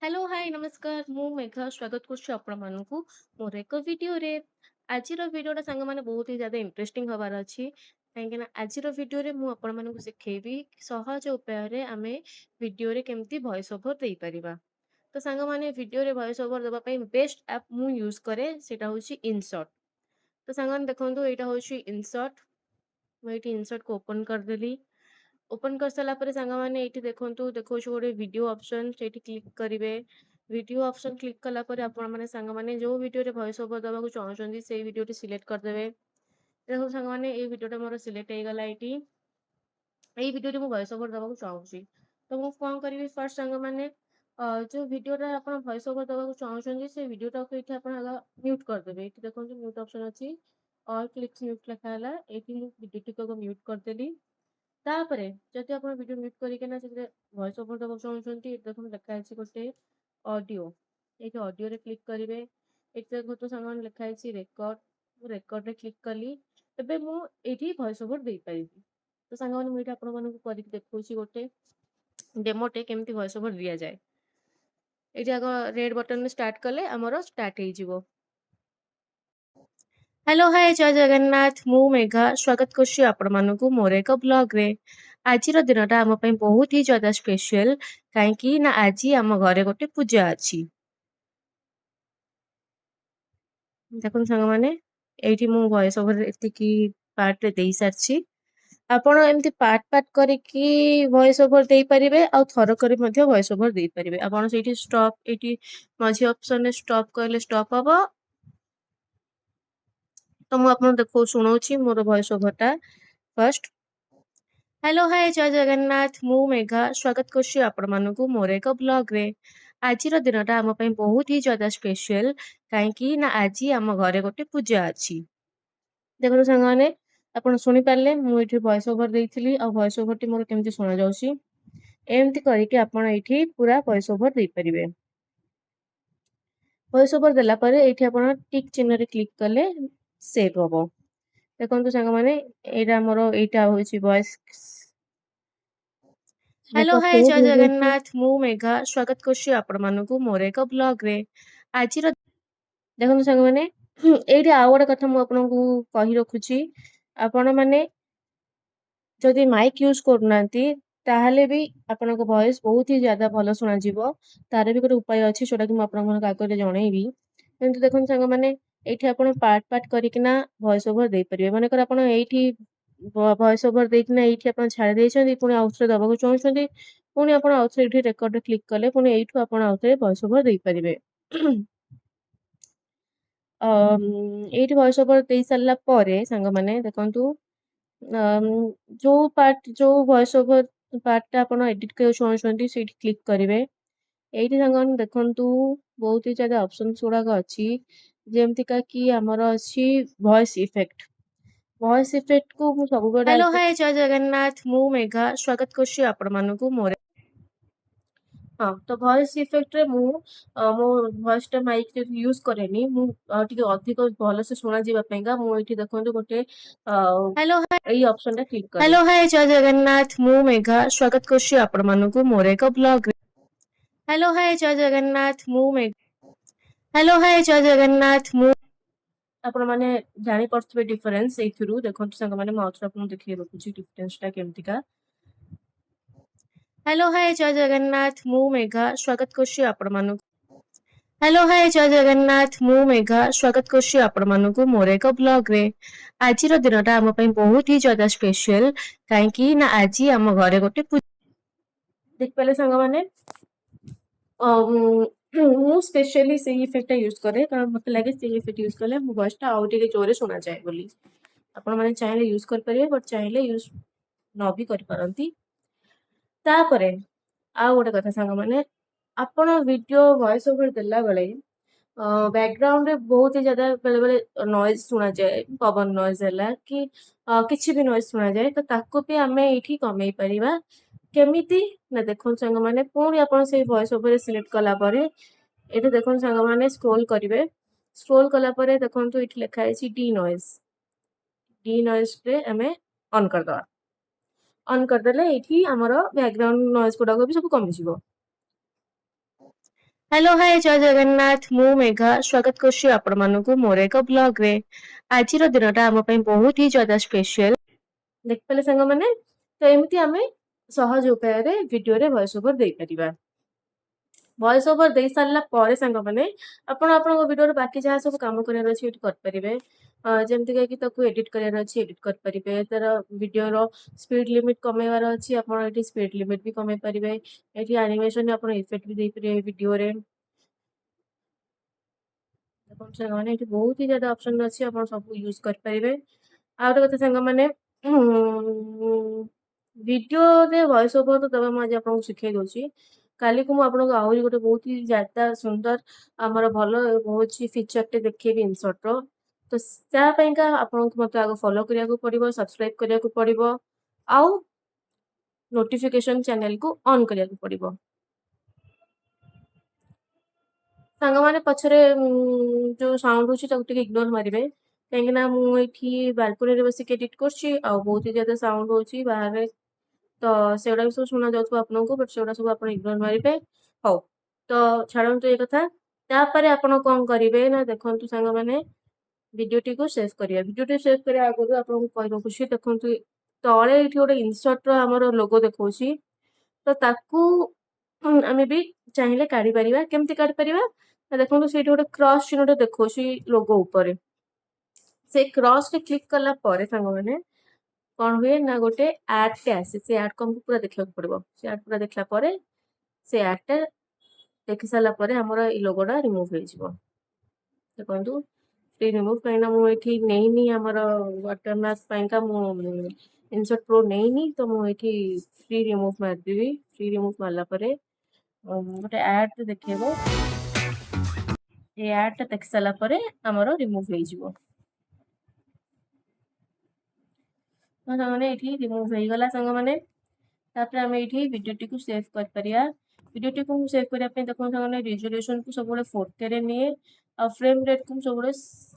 Hello, ହାଏ, ନମସ୍କାର। ମୁଁ ମେଘା ସ୍ୱାଗତ କରୁଛି ଆପଣମାନଙ୍କୁ ମୋର ଏକ ଭିଡ଼ିଓରେ। ଆଜିର ଭିଡ଼ିଓଟା ସାଙ୍ଗମାନେ ବହୁତ ହି ज़्यादा ଇଣ୍ଟରେଷ୍ଟିଂ ହବାର ଅଛି, କାହିଁକିନା ଆଜିର ଭିଡ଼ିଓରେ ମୁଁ ଆପଣମାନଙ୍କୁ ଶିଖେଇବି ସହଜ ଉପାୟରେ ଆମେ ଭିଡ଼ିଓରେ କେମିତି ଭଏସ୍ ଓଭର୍ ଦେଇପାରିବା। ତ ସାଙ୍ଗମାନେ, ଭିଡ଼ିଓରେ ଭଏସ୍ ଓଭର୍ ଦେବା ପାଇଁ ବେଷ୍ଟ ଆପ୍ ମୁଁ ୟୁଜ୍ କରେ, ସେଇଟା ହେଉଛି ଇନସର୍ଟ। ତ ସାଙ୍ଗମାନେ ଦେଖନ୍ତୁ, ଏଇଟା ହେଉଛି ଇନସର୍ଟ। ମୁଁ ଏଇଠି ଇନସର୍ଟକୁ ଓପନ୍ କରିଦେଲି। ଓପନ୍ କରିସାରିଲା ପରେ ସାଙ୍ଗମାନେ, ଏଇଠି ଦେଖନ୍ତୁ, ଦେଖାଉଛି ଗୋଟେ ଭିଡ଼ିଓ ଅପସନ୍, ସେଇଠି କ୍ଲିକ୍ କରିବେ। ଭିଡ଼ିଓ ଅପସନ୍ କ୍ଲିକ୍ କଲା ପରେ ଆପଣମାନେ ସାଙ୍ଗମାନେ ଯେଉଁ ଭିଡ଼ିଓରେ ଭଏସ୍ ଓଭର୍ ଦେବାକୁ ଚାହୁଁଛନ୍ତି, ସେଇ ଭିଡ଼ିଓଟି ସିଲେକ୍ଟ କରିଦେବେ। ଦେଖନ୍ତୁ ସାଙ୍ଗମାନେ, ଏଇ ଭିଡ଼ିଓଟା ମୋର ସିଲେକ୍ଟ ହେଇଗଲା। ଏଇଠି ଏଇ ଭିଡ଼ିଓରେ ମୁଁ ଭଏସ୍ ଓଭର୍ ଦେବାକୁ ଚାହୁଁଛି, ତ ମୁଁ କ'ଣ କରିବି? ଫାର୍ଷ୍ଟ ସାଙ୍ଗମାନେ, ଯେଉଁ ଭିଡ଼ିଓଟା ଆପଣ ଭଏସ୍ ଓଭର୍ ଦେବାକୁ ଚାହୁଁଛନ୍ତି, ସେ ଭିଡ଼ିଓଟାକୁ ଏଇଠି ଆପଣ ଆଗ ମ୍ୟୁଟ୍ କରିଦେବେ। ଏଇଠି ଦେଖନ୍ତୁ, ମ୍ୟୁଟ୍ ଅପସନ୍ ଅଛି, ଅଲ୍ କ୍ଲିପ୍ସ ମ୍ୟୁଟ୍ ଲେଖା ହେଲା। ଏଇଠି ମୁଁ ଭିଡ଼ିଓଟିକୁ ଆଗ ମ୍ୟୁଟ୍ କରିଦେଲି। ତାପରେ ଯଦି ଆପଣ ଭିଡ଼ିଓ ମ୍ୟୁଟ୍ କରିକିନା ସେଥିରେ ଭଏସ୍ ଓଭର୍ ଦେବାକୁ ଚାହୁଁଛନ୍ତି, ଏଠି ଦେଖନ୍ତୁ ଲେଖା ହେଇଛି ଗୋଟେ ଅଡ଼ିଓ, ଏଇଠି ଅଡ଼ିଓରେ କ୍ଲିକ୍ କରିବେ। ଏଠି ଦେଖନ୍ତୁ ସାଙ୍ଗମାନେ, ଲେଖା ହେଇଛି ରେକର୍ଡ। ମୁଁ ରେକର୍ଡରେ କ୍ଲିକ୍ କଲି। ଏବେ ମୁଁ ଏଇଠି ଭଏସ୍ ଓଭର୍ ଦେଇପାରିବି। ତ ସାଙ୍ଗମାନେ, ମୁଁ ଏଇଠି ଆପଣମାନଙ୍କୁ କରିକି ଦେଖାଉଛି ଗୋଟେ ଡେମୋଟେ, କେମିତି ଭଏସ୍ ଓଭର୍ ଦିଆଯାଏ। ଏଇଠି ଆଗ ରେଡ୍ ବଟନରେ ଷ୍ଟାର୍ଟ କଲେ ଆମର ଷ୍ଟାର୍ଟ ହେଇଯିବ। ହ୍ୟାଲୋ, ହାଏ, ଜୟ ଜଗନ୍ନାଥ। ମୁଁ ମେଘା ସ୍ୱାଗତ କରୁଛି ଆପଣମାନଙ୍କୁ ମୋର ଏକ ବ୍ଲଗ୍ରେ। ଆଜିର ଦିନଟା ଆମ ପାଇଁ ବହୁତ ହି ज़्यादा ସ୍ପେଶିଆଲ, କାହିଁକି ନା ଆଜି ଆମ ଘରେ ଗୋଟେ ପୂଜା ଅଛି। ଦେଖନ୍ତୁ ସାଙ୍ଗମାନେ, ଏଇଠି ମୁଁ ଭଏସ୍ ଓଭର୍ ଏତିକି ପାର୍ଟରେ ଦେଇସାରିଛି। ଆପଣ ଏମିତି ପାର୍ଟ ପାର୍ଟ କରିକି ଭଏସ୍ ଓଭର୍ ଦେଇପାରିବେ ଆଉ ଥରକରେ ମଧ୍ୟ ଭଏସ୍ ଓଭର୍ ଦେଇପାରିବେ। ଆପଣ ସେଇଠି ଷ୍ଟପ୍, ଏଇଠି ମଝି ଅପସନରେ ଷ୍ଟପ୍ କହିଲେ ଷ୍ଟପ୍ ହବ। ତ ମୁଁ ଆପଣଙ୍କୁ ଦେଖଉ ଶୁଣଉଛି ମୋର ଭଏସ୍ ଓଭର୍ଟା ଫାର୍ଷ୍ଟ। ହ୍ୟାଲୋ, ହାଏ, ଜୟ ଜଗନ୍ନାଥ। ମୁଁ ମେଘା ସ୍ୱାଗତ କରୁଛି ଆପଣମାନଙ୍କୁ ମୋର ଏକ ବ୍ଲଗ୍ରେ। ଆଜିର ଦିନଟା ଆମ ପାଇଁ ବହୁତ ହି ज़्यादा ସ୍ପେଶିଆଲ, କାହିଁକି ନା ଆଜି ଆମ ଘରେ ଗୋଟେ ପୂଜା ଅଛି। ଦେଖନ୍ତୁ ସାଙ୍ଗମାନେ, ଆପଣ ଶୁଣିପାରିଲେ ମୁଁ ଏଇଠି ଭଏସ୍ ଓଭର୍ ଦେଇଥିଲି ଆଉ ଭଏସ୍ ଓଭର୍ଟି ମୋର କେମିତି ଶୁଣାଯାଉଛି। ଏମିତି କରିକି ଆପଣ ଏଇଠି ପୁରା ଭଏସ୍ ଓଭର୍ ଦେଇପାରିବେ। ଭଏସ୍ ଓଭର୍ ଦେଲା ପରେ ଏଇଠି ଆପଣ ଟିକ୍ ଚିହ୍ନରେ କ୍ଲିକ୍ କଲେ ସେଭ୍ ହବ। ଦେଖନ୍ତୁ ସାଙ୍ଗମାନେ, ଏଇଟା ଆମର ଏଇଟା ହେଉଛି ଭଏସ୍। ହ୍ୟାଲୋ, ଦେଖ, ହାଏ, ସେଭ୍ ଜୟ ହେଇଯାଇଛି। ଜଗନ୍ନାଥ। ମୁଁ ମେଘା ସ୍ୱାଗତ କରୁଛି ଆପଣମାନଙ୍କୁ ମୋର ଏକ ବ୍ଲଗ୍ରେ। ଆଜିର ଦେଖନ୍ତୁ ସାଙ୍ଗମାନେ, ଏଇଠି ଆଉ ଗୋଟେ କଥା ମୁଁ ଆପଣଙ୍କୁ କହି ରଖୁଛି। ଆପଣମାନେ ଯଦି ମାଇକ୍ ୟୁଜ୍ କରୁନାହାନ୍ତି, ତାହେଲେ ବି ଆପଣଙ୍କ ଭଏସ୍ ବହୁତ ହି ज़्यादा ଭଲ ଶୁଣାଯିବ। ତାର ବି ଗୋଟେ ଉପାୟ ଅଛି, ଯୋଉଟାକି ମୁଁ ଆପଣମାନଙ୍କୁ ଆଗରେ ଜଣେଇବି। କିନ୍ତୁ ଦେଖନ୍ତୁ ସାଙ୍ଗମାନେ, ଏଇଠି ଆପଣ ପାର୍ଟ ପାର୍ଟ କରିକିନା ଭଏସ୍ ଓଭର୍ ଦେଇପାରିବେ। ମନେକର ଆପଣ ଏଇଠି ଭଏସ୍ ଓଭର୍ ଦେଇକିନା ଏଇଠି ଆପଣ ଛାଡ଼ି ଦେଇଛନ୍ତି, ପୁଣି ଆଉଥରେ ଦେବାକୁ ଚାହୁଁଛନ୍ତି, ପୁଣି ଆପଣ ଆଉଥରେ ଏଇଠି ରେକର୍ଡରେ କ୍ଲିକ୍ କଲେ ପୁଣି ଏଇଠୁ ଆପଣ ଆଉଥରେ ଭଏସ୍ ଓଭର୍ ଦେଇପାରିବେ। ଏଇଠି ଭଏସ୍ ଓଭର୍ ଦେଇ ସାରିଲା ପରେ ସାଙ୍ଗମାନେ ଦେଖନ୍ତୁ, ଯୋଉ ପାର୍ଟ, ଯୋଉ ଭଏସ୍ ଓଭର୍ ପାର୍ଟଟା ଆପଣ ଏଡିଟ୍ କରିବାକୁ ଚାହୁଁଛନ୍ତି, ସେଇଠି କ୍ଲିକ୍ କରିବେ। ଏଇଠି ସାଙ୍ଗମାନେ ଦେଖନ୍ତୁ, ବହୁତ ହି ज़्यादा ଅପସନ୍ସ ଗୁଡ଼ାକ ଅଛି, ଯେମିତିକା କି ଆମର ଅଛି ଭଏସ୍ ଇଫେକ୍ଟ। ଭଏସ୍ ଇଫେକ୍ଟକୁ ମୁଁ ସବୁବେଳେ। ହ୍ୟାଲୋ, ହାଏ, ଜୟ ଜଗନ୍ନାଥ। ମୁଁ ମେଘା ସ୍ୱାଗତ କରୁଛି ଆପଣମାନଙ୍କୁ ମୋର। ହଁ, ତ ଭଏସ୍ ଇଫେକ୍ଟରେ ମୁଁ ମୋ ଭଏସ୍ଟା ମାଇକ୍ ଯଦି ୟୁଜ୍ କରେନି, ମୁଁ ଟିକେ ଅଧିକ ଭଲସେ ଶୁଣାଯିବା ପାଇଁକା ମୁଁ ଏଇଠି ଦେଖନ୍ତୁ ଗୋଟେ ହ୍ୟାଲୋ, ଏଇ ଅପସନଟା କ୍ଲିକ୍ କରେ। ହ୍ୟାଲୋ, ହାଏ, ଜୟ ଜଗନ୍ନାଥ। ମୁଁ ମେଘା ସ୍ୱାଗତ କରୁଛି ଆପଣମାନଙ୍କୁ ମୋର ଏକ ବ୍ଲଗ୍ରେ। ହ୍ୟାଲୋ, ହାଏ, ଜୟ ଜଗନ୍ନାଥ। ମୁଁ ମେଘା। ହ୍ୟାଲୋ, ହାଏ, ଜୟ ଜଗନ୍ନାଥ। ମୁଁ ଆପଣମାନେ ଜାଣିପାରୁଥିବେ ଡିଫରେନ୍ସ ଏଇଥିରୁ। ଦେଖନ୍ତୁ ସାଙ୍ଗମାନେ, ମୁଁ ଆଉଥରେ ଆପଣଙ୍କୁ ଦେଖେଇ ରଖୁଛି ଡିଫରେନ୍ସଟା କେମିତିକା। ହ୍ୟାଲୋ, ହାଏ, ଜୟ ଜଗନ୍ନାଥ। ମୁଁ ମେଘା ସ୍ୱାଗତ କରୁଛି ଆପଣମାନଙ୍କୁ। ହ୍ୟାଲୋ, ହାଏ, ଜୟ ଜଗନ୍ନାଥ। ମୁଁ ମେଘା ସ୍ୱାଗତ କରୁଛି ଆପଣମାନଙ୍କୁ ମୋର ଏକ ବ୍ଲଗ୍ରେ। ଆଜିର ଦିନଟା ଆମ ପାଇଁ ବହୁତ ହି ज़्यादा ସ୍ପେଶିଆଲ, କାହିଁକି ନା ଆଜି ଆମ ଘରେ ଗୋଟେ। ଦେଖିପାରିଲେ ସାଙ୍ଗମାନେ, ମୁଁ ସ୍ପେଶିଆଲି ସେଇ ଇଫେକ୍ଟଟା ୟୁଜ୍ କରେ, କାରଣ ମୋତେ ଲାଗେ ସେଇ ଇଫେକ୍ଟ ୟୁଜ୍ କଲେ ମୋ ଭଏସ୍ଟା ଆଉ ଟିକେ ଜୋରେ ଶୁଣାଯାଏ ବୋଲି। ଆପଣମାନେ ଚାହିଁଲେ ୟୁଜ୍ କରିପାରିବେ, ବଟ୍ ଚାହିଁଲେ ୟୁଜ୍ ନ ବି କରିପାରନ୍ତି। ତାପରେ ଆଉ ଗୋଟେ କଥା ସାଙ୍ଗମାନେ, ଆପଣ ଭିଡ଼ିଓ ଭଏସ୍ ଓଭର୍ ଦେଲାବେଳେ ବ୍ୟାକଗ୍ରାଉଣ୍ଡରେ ବହୁତ ହି ज़्यादा ବେଳେବେଳେ ନଏଜ୍ ଶୁଣାଯାଏ, ପବନ ନଏଜ୍ ହେଲା କି କିଛି ବି ନଏଜ୍ ଶୁଣାଯାଏ, ତ ତାକୁ ବି ଆମେ ଏଇଠି କମେଇ ପାରିବା। କେମିତି ନା ଦେଖନ୍ତୁ ସାଙ୍ଗମାନେ, ପୁଣି ଆପଣ ସେଇ ଭଏସ୍ ଓଭରରେ ସିଲେକ୍ଟ କଲା ପରେ ଏଠି ଦେଖନ୍ତୁ ସାଙ୍ଗମାନେ, ସ୍କ୍ରୋଲ୍ କରିବେ। ସ୍କ୍ରୋଲ୍ କଲା ପରେ ଦେଖନ୍ତୁ, ଏଇଠି ଲେଖା ହେଇଛି ଡି ନଏଜ୍। ଡି ନଏଜ୍ରେ ଆମେ ଅନ୍ କରିଦେବା। ଅନ୍ କରିଦେଲେ ଏଇଠି ଆମର ବ୍ୟାକଗ୍ରାଉଣ୍ଡ ନଏଜ୍ ଗୁଡ଼ାକ ବି ସବୁ କମିଯିବ। ହ୍ୟାଲୋ ହାଏ ଜୟ ଜଗନ୍ନାଥ, ମୁଁ ମେଘା ସ୍ୱାଗତ କରୁଛି ଆପଣମାନଙ୍କୁ ମୋର ଏକ ବ୍ଲଗରେ। ଆଜିର ଦିନଟା ଆମ ପାଇଁ ବହୁତ ହି ଜ୍ୟାଦା ସ୍ପେଶିଆଲ। ଦେଖିପାରିଲେ ସାଙ୍ଗମାନେ? ତ ଏମିତି ଆମେ ସହଜ ଉପାୟରେ ଭିଡିଓରେ ଭଏସ ଓଭର ଦେଇପାରିବା। ଭଏସ ଓଭର ଦେଇ ସାରିଲା ପରେ ସାଙ୍ଗମାନେ, ଆପଣ ଆପଣଙ୍କ ଭିଡିଓର ବାକି ଯାହା ସବୁ କାମ କରିବାର ଅଛି ଏଠି କରିପାରିବେ। ଯେମିତିକା କି ତାକୁ ଏଡିଟ୍ କରିବାର ଅଛି, ଏଡିଟ୍ କରିପାରିବେ। ତାର ଭିଡିଓର ସ୍ପିଡ ଲିମିଟ କମେଇବାର ଅଛି, ଆପଣ ଏଠି ସ୍ପିଡ ଲିମିଟ ବି କମେଇ ପାରିବେ। ଏଠି ଆନିମେସନ ଆପଣ ଇଫେକ୍ଟ ବି ଦେଇପାରିବେ ଭିଡିଓରେ। ଦେଖନ୍ତୁ ସାଙ୍ଗମାନେ, ଏଠି ବହୁତ ହି ଜ୍ୟାଦା ଅପସନ ଅଛି, ଆପଣ ସବୁ ୟୁଜ କରିପାରିବେ। ଆଉ ଗୋଟେ କଥା ସାଙ୍ଗମାନେ, ଭିଡିଓରେ ଭଏସ ଓଭର ତ ଦେବା ମୁଁ ଆଜି ଆପଣଙ୍କୁ ଶିଖେଇ ଦଉଛି। କାଲିକୁ ମୁଁ ଆପଣଙ୍କୁ ଆହୁରି ଗୋଟେ ବହୁତ ହି ଜ୍ୟାଦା ସୁନ୍ଦର ଆମର ଭଲ ହେଉଛି ଫିଚରଟେ ଦେଖେଇବି ଇନସର୍ଟର। ତ ତା ପାଇଁକା ଆପଣଙ୍କୁ ମୋତେ ଆଗ ଫଲୋ କରିବାକୁ ପଡ଼ିବ, ସବସ୍କ୍ରାଇବ କରିବାକୁ ପଡ଼ିବ, ଆଉ ନୋଟିଫିକେସନ ଚ୍ୟାନେଲକୁ ଅନ୍ କରିବାକୁ ପଡ଼ିବ। ସାଙ୍ଗମାନେ, ପଛରେ ଯୋଉ ସାଉଣ୍ଡ ହଉଛି ତାକୁ ଟିକେ ଇଗ୍ନୋର ମାରିବେ, କାହିଁକିନା ମୁଁ ଏଇଠି ବାଲକୋନିରେ ବସିକି ଏଡିଟ୍ କରୁଛି ଆଉ ବହୁତ ହି ଜ୍ୟାଦା ସାଉଣ୍ଡ ହଉଛି ବାହାରେ, ତ ସେଗୁଡ଼ା ବି ସବୁ ଶୁଣା ଯାଉଥିବ ଆପଣଙ୍କୁ, ବଟ୍ ସେଗୁଡ଼ା ସବୁ ଆପଣ ଇଗ୍ନୋର ମାରିବେ। ହଉ, ତ ଛାଡ଼ନ୍ତୁ ଏ କଥା। ତାପରେ ଆପଣ କଣ କରିବେ ନା, ଦେଖନ୍ତୁ ସାଙ୍ଗମାନେ, ଭିଡିଓଟିକୁ ସେଭ୍ କରିବା। ଭିଡିଓଟି ସେଭ୍ କରିବା ଆଗରୁ ଆପଣଙ୍କୁ କହି ରଖୁଛି, ଦେଖନ୍ତୁ ତଳେ ଏଇଠି ଗୋଟେ ଇନସର୍ଟର ଆମର ଲୋଗୋ ଦେଖଉଛି, ତ ତାକୁ ଆମେ ବି ଚାହିଁଲେ କାଢିପାରିବା। କେମିତି କାଢିପାରିବା ନା, ଦେଖନ୍ତୁ ସେଇଠି ଗୋଟେ କ୍ରସ୍ ଚିହ୍ନଟେ ଦେଖଉଛି ଲୋଗୋ ଉପରେ। ସେ କ୍ରସ୍ରେ କ୍ଲିକ୍ କଲା ପରେ ସାଙ୍ଗମାନେ କଣ ହୁଏ ନା, ଗୋଟେ ଆଡ୍ଟେ ଆସେ। ସେ ଆଡ୍କୁ ଆମକୁ ପୁରା ଦେଖିବାକୁ ପଡିବ। ସେ ଆଡ୍ ପୁରା ଦେଖିଲା ପରେ, ସେ ଆଡ୍ଟା ଦେଖି ସାରିଲା ପରେ ଆମର ଏଇ ଲୋଗୋଟା ରିମୁଭ୍ ହେଇଯିବ। ଦେଖନ୍ତୁ ଫ୍ରି ରିମୁଭ୍, କାହିଁକିନା ମୁଁ ଏଇଠି ନେଇନି ଆମର ୱାଟରମାର୍କ ପାଇଁକା ମୁଁ ଇନସର୍ଟ ପ୍ରୋ ନେଇନି, ତ ମୁଁ ଏଇଠି ଫ୍ରି ରିମୁଭ୍ ମାରିଦେବି। ଫ୍ରି ରିମୁଭ୍ ମାରିଲା ପରେ ଗୋଟେ ଆଡ୍ ଦେଖେଇବ। ଏ ଆଡ୍ଟା ଦେଖି ସାରିଲା ପରେ ଆମର ରିମୁଭ୍ ହେଇଯିବ। ସାଙ୍ଗମାନେ, ଏଇଠି ରିମୁଭ୍ ହେଇଗଲା ସାଙ୍ଗମାନେ। ତାପରେ ଆମେ ଏଇଠି ଭିଡିଓଟିକୁ ସେଭ୍ କରିପାରିବା। ଭିଡିଓଟିକୁ ମୁଁ ସେଭ୍ କରିବା ପାଇଁ ଦେଖନ୍ତୁ ସାଙ୍ଗମାନେ, ରିଜଲ୍ୟୁସନକୁ ସବୁବେଳେ 4Kରେ ନିଏ ଆଉ ଫ୍ରେମ୍ ରେଟ୍କୁ ମୁଁ ସବୁବେଳେ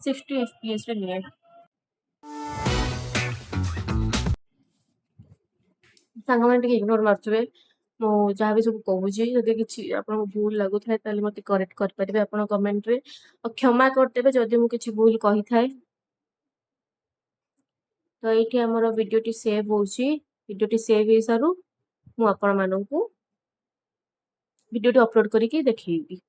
60 FPSରେ ନିଏ। ସାଙ୍ଗମାନେ ଟିକେ ଇଗ୍ନୋର ମାରୁଥିବେ ମୁଁ ଯାହା ବି ସବୁ କହୁଛି। ଯଦି କିଛି ଆପଣଙ୍କୁ ଭୁଲ ଲାଗୁଥାଏ ତାହେଲେ ମୋତେ କରେକ୍ଟ କରିପାରିବେ ଆପଣ କମେଣ୍ଟରେ, ଆଉ କ୍ଷମା କରିଦେବେ ଯଦି ମୁଁ କିଛି ଭୁଲ କହିଥାଏ। ତ ଏଇଠି ଆମର ଭିଡିଓଟି ସେଭ୍ ହଉଛି। ଭିଡିଓଟି ସେଭ୍ ହେଇସାରୁ ମୁଁ ଆପଣମାନଙ୍କୁ ଭିଡିଓଟି ଅପଲୋଡ କରିକି ଦେଖେଇବି।